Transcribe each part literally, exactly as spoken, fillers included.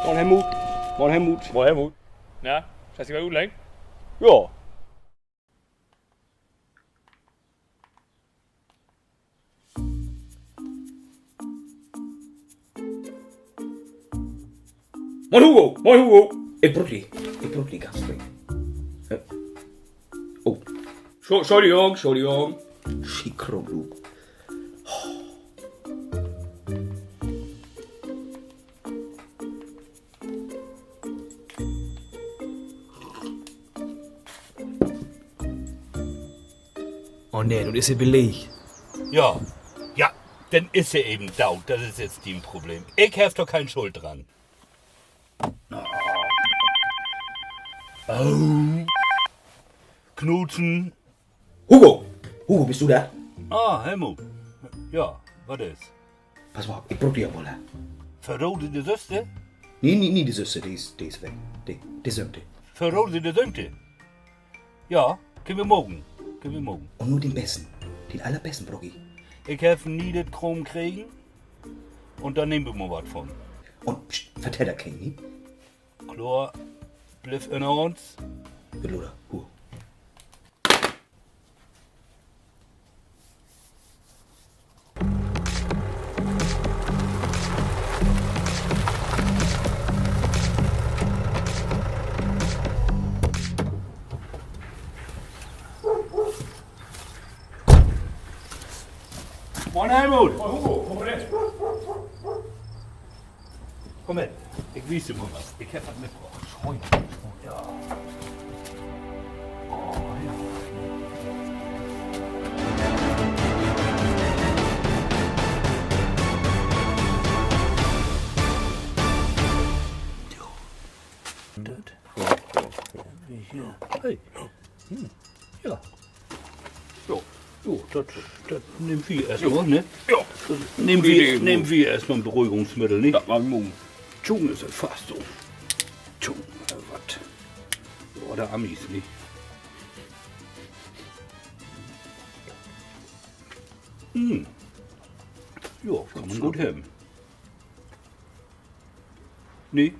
Moin, Helmut. Moin, Helmut. Moin, Helmut. Na, hest du wat utleggt? Ja. Moin, Hugo. Moin, Hugo. Ik bruuk di. Ik bruuk di ganz dringend. Äh. Oh. Scho-, Entschuldigung, Entschuldigung. Schietkrump, du. Oh nee, dat is ja beleggt. Ja. Ja, denn is he even doot. Dat is jetzt dien Problem. Ik heff doch keen Schuld dran. Oh. Knutschen. Hugo! Hugo, büst du dat? Ah, Helmut. Ja, wat is? Pass mal op, ik bruuk di ja woll, hè? För Rose de Söster? Nee, nee, nee, de Söster, de is, de is weg. De, de Sömte. För Rose de Sömte? Ja, kenne wi maken. Kenne wi maken. Un nu den Besten. Den Allerbesten bruuk ik. Ik heff en nie'et Kraam kregen. Un dor nehmt wi mal wat von. Un pst, vertell dat keen, ne? Kloor, blifft ünner uns. Gut, Loder, Hugo. Moin, Helmut. Moin, Hugo. Kumm rin. Kumm her, ik wies di mal wat. Ik heff wat mitbrocht. Schöön. Ja. Oh, ja. Dat. Hey. Hm. Ja. Jo. Jo, dat, dat nehmt wi eerstmal, ne? Jo. Nehmt wi, nehmt wi eerstmal en Beruhigungsmiddel, ne? Dat man mum. Tjung, is dat fast so. Tjung, äh, wat? Oder Amis, ne? Hm. Jo, kann man goot hebben. Nee.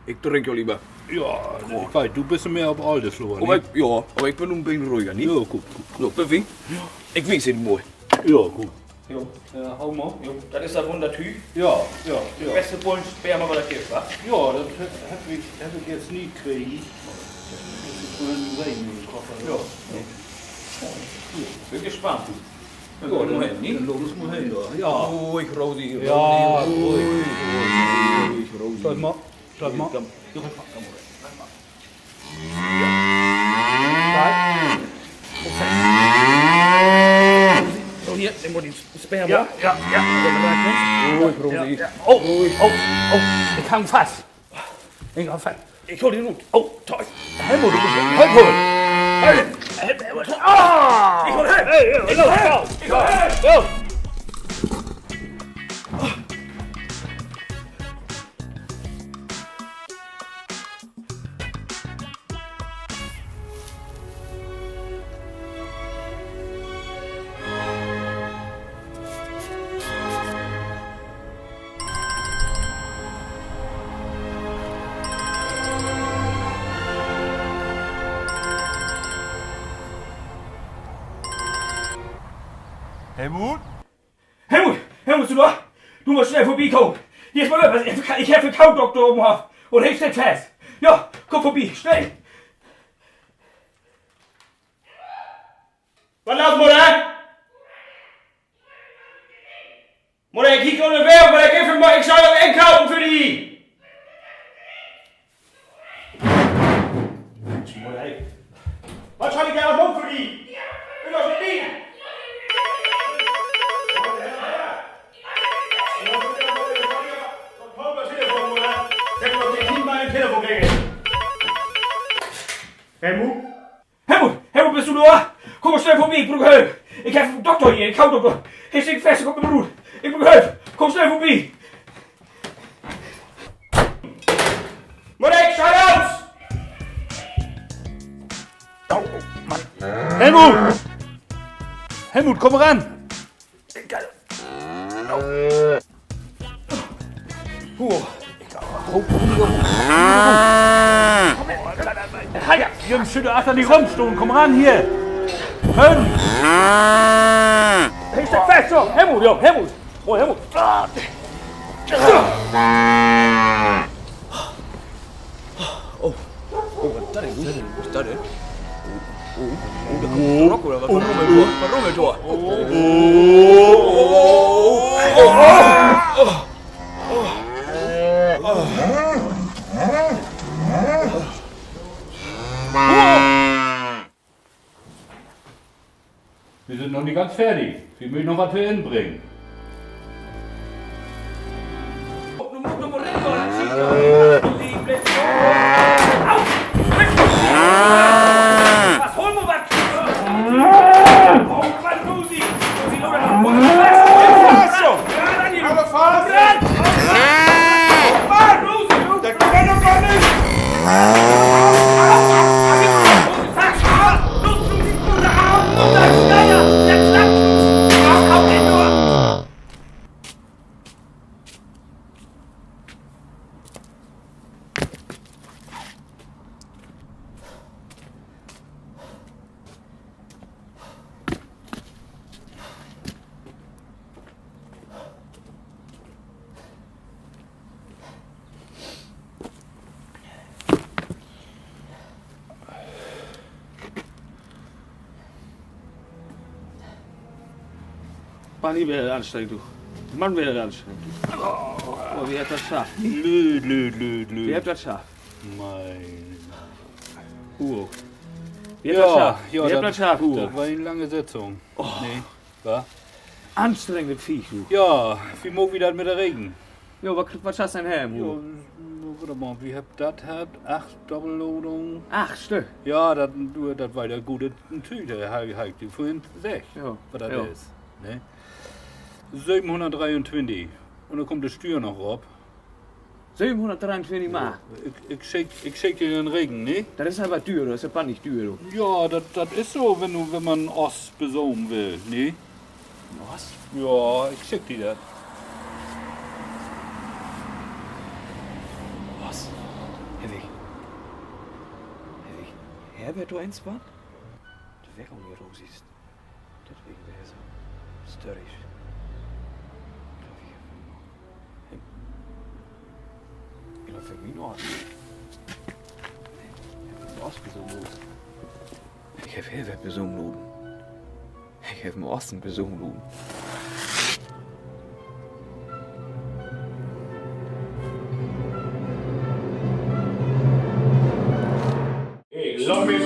Ik drink jo lever. Ja, ik weet, du büst mehr op Alde sloor, ne? Aver ik, ja, aver ik bün nu en beten ruhiger, ne? Ja, goot, goot, goot. So, Püffi? Ja. Ik wies di mal. Ja, goot. Jo, äh, hau mal. Jo, dat is dat Wunnertüüg. Ja, ja, ja. Beste Bullensperma, wat dat gifft, wa? Ja, dat heff, heff ik, heff ik jetzt nie kregen. Dat is woll en Regen in den Koffer, ja. Ja. Bün gespannt. Ja, denn, denn laat uns mal hen, ja. Ja. Ruhig, Rosi, ja, ruhig, ruhig, ruhig, Rosi. Schalt mal, schalt mal. Komm, komm, komm, komm. So, hier, nehm mal den Sperma. Ja, ja, ja. Ruhig, Rosi. Ja, ja. Oh, ruhig. Oh, oh, ik hang fast. Ik hol di rut. Oh, toll. Helmut, du büst, Helmut. Hey, Helmut. Ah! Ik hol Helmut. Hey, hey, los, los. Ik hol Helmut. Los. Helmut? Helmut, Helmut, büst du dor? Du musst snell vörbikamen. Hier is mien Löpers. Ik, ik heff en Kaudokter op'n Hoff. Un he steiht fast. Ja, kumm vörbi, snell. Wat los, Mudder? Mudder, ik kiek ünnerwegens, wat ik even maak. Ik schall dat inkaupen för di. Minsch, Mudder, ey. Wat schall ik dor noch doon för di? Will doch nich. Telefon, Mudder. Sett doch de Kind mal in Telefon. Helmut? Helmut, Helmut, büst du dor? Kumm snell vörbi, ik bruuk Hülp. Ik heff en Dokter hier, ik hau doch. He steiht fast, kumm nich rut. Ik bruuk Hülp. Kumm snell vörbi. Mudder, ik schall los! Au, Mann. Helmut! Helmut, kumm ran! Ik kann, au. Halt, Jungs, schütt achter di rüm, Stohn, kumm ran hier. Fünf. Hey, steck fast, jo. Helmut, jo, Helmut. Oh, Helmut. Oh, oh, wat dat denn? Wat is dat denn? Oh, oh, oh, dor kummt Rock oder wat? Wat rummelt dor? Wat rummelt dor? Oh, oh, oh, oh, oh. Wi sünd noch nich ganz fertig. Wi mööt noch wat to Enn bringen. Mann, weer dat anstrengend, du. Mann, weer dat anstrengend, du. Oh, wi hebbt dat schafft. Lüt, lüt, lüt, lüt. Wi hebbt dat schafft. Mien. Hugo. Wi hebbt dat schafft. Wi hebbt dat schafft, Hugo. Dat weer en lange Sitzung. Nee, wa? Anstrengend Viech, du. Ja, wo maakt wi dat mit de Regen? Jo, wat, wat schasst denn her, Hugo? Jo, nu, wacht mal, wi hebbt dat hatt, acht Doppelladung. Acht Stück? Ja, dat, du, dat weer ja goot, dat, natürlich, harr ik di vörhen seggt, wat dat is, ne? Sövenhunnertdreiuntwintig. Un denn kummt de Stüer noch rop. Sövenhunnertdreiuntwintig Mark. Ik, ik schick, ik schick di den Reken, ne? Dat is aver düer, dat is ja bannig düer, du. Ja, dat, dat is so, wenn du, wenn man Oss besoken will, ne? Oss? Ja, ik schick di dat. Oss? Heff ik, heff ik, heff ik dor eens wat? De Wecker hier, Rosis. Dat weer beter. Störrisch. Ik glööv, ik heff, ik glööv, för mien Oors. Heff ik Oss besoken laten? Ik heff heel wat besoken laten. Ik heff mien Ossen besoken laten. Ik laat mi